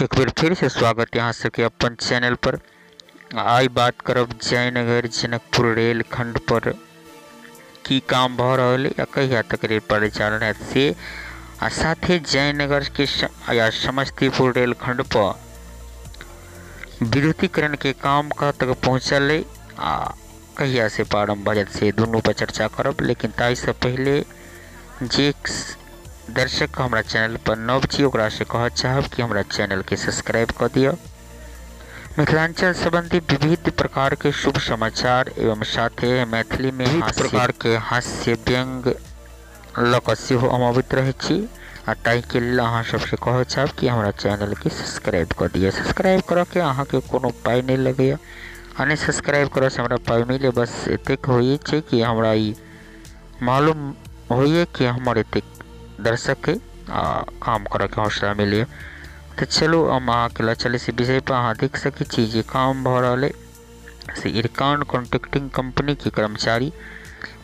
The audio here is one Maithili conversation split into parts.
एक बेर फिर से स्वागत यहाँ सबके अपन चैनल पर। आई बात करब जयनगर जनकपुर रेल खंड पर की काम भ रहल या कहिया तक रेल परिचालन हैत से, आ साथे जयनगर के या समस्तीपुर रेल खंड पर विद्युतीकरण के काम कहाँ तक पहुँचल आ कहिया से प्रारंभ भ जायत से दुनू पर चर्चा करब। लेकिन ताहिसँ पहिले जे दर्शक हमरा चैनल पर नव छी ओकरा से कह चाहब कि हमरा चैनल के सब्सक्राइब कर दिअ। मिथिलांचल संबंधी विविध प्रकार के शुभ समाचार एवं साथे मैथिली में विविध प्रकार के हास्य व्यंग लऽ कऽ सेहो हम अबैत रहै छी, आ ताहिके लेल अहाँ सबसे कह चाहब कि हमरा चैनल के सब्सक्राइब कर दिअ। सब्सक्राइब करऽके अहाँके कोनो पाइ नहि लगैए आ नहि सब्सक्राइब करऽसँ हमरा पाइ मिले, बस एतेक होइए छै कि हमरा ई मालूम होइए कि हमर एतेक दर्शक है आ काम करऽके हौसला मिले। तो चलू हम अहाँके लऽ चलै छी विषय पर। अहाँ देख सकै छी जे काम भऽ रहल अइ से इरकान कॉन्ट्रैक्टिंग कंपनी के कर्मचारी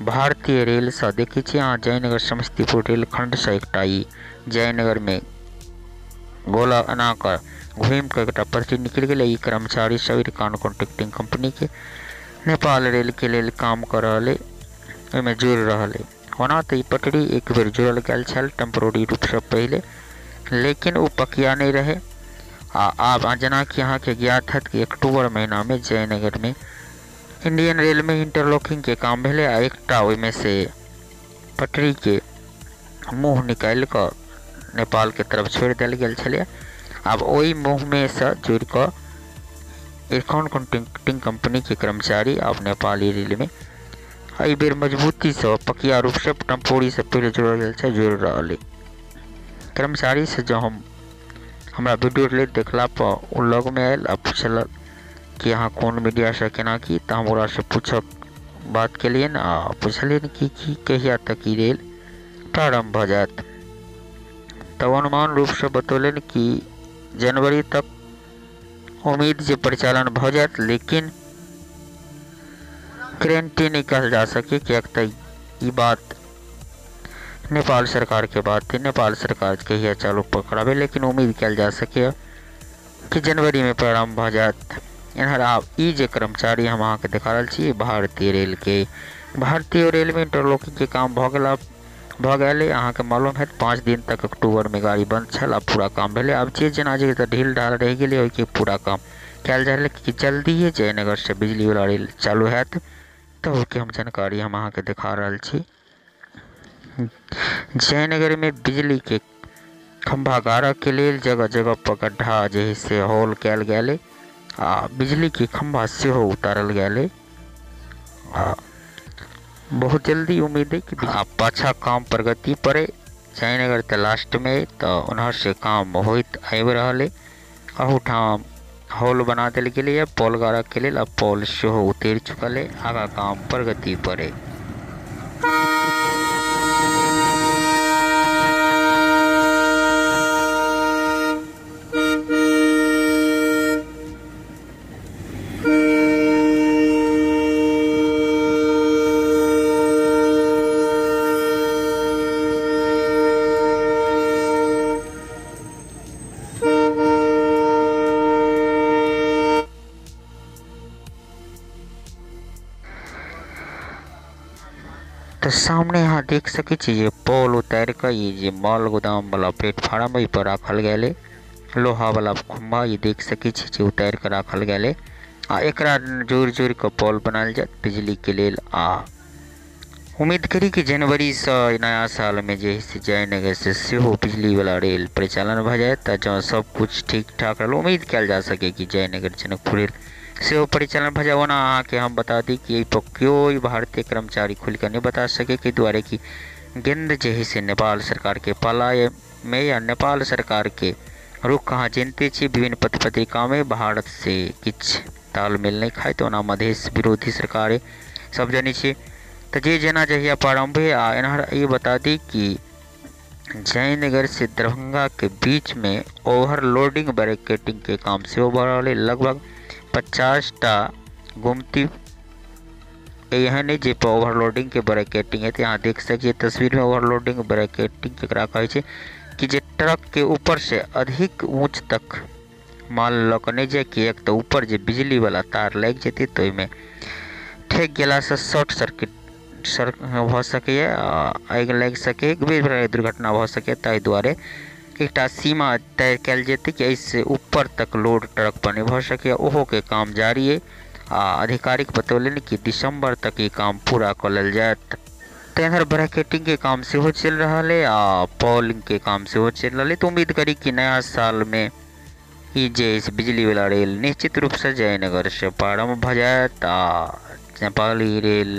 भारतीय रेलसँ देखै छी अहाँ जयनगर समस्तीपुर रेल खंडसँ एकटा ई जयनगरमे गोला एना कऽ घुमि कऽ एकटा पटरी निकलि गेलै। ई कर्मचारी सब इरकान कॉन्ट्रैक्टिंग कंपनी के नेपाल रेल के लेल काम कऽ रहल अइ, ओहिमे जुड़ि रहल अइ। ओना तऽ ई पटरी एक बेर जोड़ल गेल छल टेम्पोररी रूपसँ पहिले, लेकिन ओ पकिया नहि रहै। आ आब जेनाकि अहाँके ज्ञात हैत कि अक्टूबर महीनामे जयनगरमे इंडियन रेलमे इंटरलॉकिंगके काम भेलै आ एकटा ओहिमे से पटरीके मुँह निकालि कऽ नेपालके तरफ छोड़ि देल गेल छलै। आब ओहि मुँहमे सँ जोड़ि कऽ इरकॉन कॉन्ट्रैक्टिंग कंपनीके कर्मचारी आब नेपाली रेलमे एहि बेर मजबूतीसँ पकिया रूपसँ टेम्पोरीसँ पहिले जोड़ल गेल छै, जोड़ि रहल अइ। कर्मचारीसँ जँ हम हमरा वीडियो लैत देखला पर ओ लगमे आयल आ पुछलक कि अहाँ कोन मीडियासँ केना की, तऽ हम ओकरासँ पूछक बात केलियनि आ पुछलियनि कि की कहिया तक ई रेल प्रारम्भ भऽ जायत। तब अनुमान रूपसँ बतौलनि कि जनवरी तक उम्मीद जे परिचालन भऽ जायत, लेकिन गारंटी नहि कहल जा सके किएक तऽ ई बात नेपाल सरकार के बात है, नेपाल सरकार कहिया चालू कराबे, लेकिन उम्मीद कयल जा सके कि जनवरी में प्रारंभ भऽ जायत। एम्हर आब ई जे कर्मचारी हम अहाँके देखा रहल छी भारतीय रेल के, भारतीय रेल में इंटरलॉकिंग के काम भऽ गेल। अहाँके मालूम हैत 5 दिन तक अक्टूबर में गाड़ी बंद छल, आब पूरा काम भेलै। आब जे जेना जे ढील ढाल रहि गेलै ओहिके पूरा काम कयल जा रहलै कि जल्दिए जयनगर से बिजली वाला रेल चालू हैत। तऽ ओहिके हम जानकारी हम अहाँके देखा रहल छी। जयनगर में बिजली के खम्भा गाड़ऽ के लेल जगह जगह पर गड्ढा जे है से होल कयल गेल आ बिजली के खम्भा सेहो उतारल गेल आ बहुत जल्दी उम्मीद है कि आ पाछा काम प्रगति पर है। जयनगर तऽ लास्ट में तऽ ओनहर से काम होइत आबि रहल है। अहूठाम हॉल बना देल गेलैए पोल गाड़ऽ के लेल, आ पोल सेहो उतरि चुकल है, आगाँ काम प्रगति पर है। तो सामने यहाँ देख सकै छी जे पोल उतारि कऽ ई जे माल गोदाम वाला प्लेटफार्म एहि पर राखल गेल है, लोहा वाला खम्भा ई देख सकै छी जे उतारि कऽ राखल गेल है आ एकरा जोड़ि जोड़ि कऽ पोल बनायल जायत बिजली के लेल। आ उम्मीद करी कि जनवरीसँ नया साल में जे है से जयनगर से सेहो बिजली वाला रेल परिचालन भऽ जायत। आ जँ सब कुछ ठीक ठाक रहल उम्मीद कयल जा सके कि जयनगर जनकपुर रेल सेहो परिचालन भऽ जाय। ओना अहाँके हम बता दी कि एहिपर कोइ भारतीय कर्मचारी खुलि कऽ नहि बता सके कि दुआरे कि गेंद जे है से नेपाल सरकार के पालामे या नेपाल सरकार के रुख अहाँ जनिते छी विभिन्न पत्र पत्रिकामे भारत से किछु तालमेल नहि खाइत। ओना मधेश विरोधी सरकार सब जनै छी, तऽ जे जेना जहिया प्रारम्भ है। आ एनहर ई बता दी कि जयनगर से दरभंगा के बीच में ओवरलोडिंग बैरिकेडिंग के काम सेहो भऽ रहल है। लगभग 50 टा गुमती एहन है जे पर ओवरलोडिंग के बैरिकेडिंग है। यहाँ देख सकिए तस्वीर में ओवरलोडिंग बैरिकेडिंग केकरा कहै छै कि जे ट्रक के ऊपर से अधिक ऊंच तक माल लऽ कऽ नहि जाय, किएक तऽ ऊपर जे बिजलीवला तार लागि जेतै तऽ ओहिमे ठेक गेलासँ शॉर्ट सर्किट सर भऽ सकैए आ आगि लागि सकैए, विभिन्न प्रकारके दुर्घटना भऽ सकैए। ताहि दुआरे एकटा सीमा तय कयल जेतै कि एहिसँ ऊपर तक लोड ट्रकपर नहि भऽ सकैए। ओहोके काम जारी अइ आ आधिकारिक बतौलनि कि दिसम्बर तक ई काम पूरा कऽ लेल जायत। तऽ एम्हर ब्रैकेटिंगके काम सेहो चलि रहल अइ आ पॉलिंगके काम सेहो चलि रहल अइ। तऽ उम्मीद करी कि नया सालमे ई जे अछि बिजलीवला रेल निश्चित रूपसँ जयनगरसँ प्रारम्भ भऽ जायत आ नेपाली रेल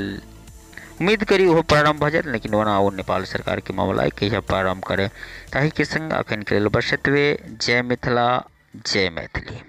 उम्मीद करी ओहो प्रारम्भ भऽ जायत, लेकिन ओना ओ नेपाल सरकारके मामला अइ कहिया प्रारम्भ करै। ताहिके सङ्ग एखनके लेल बस एतबे। जय मिथिला, जय मैथिली।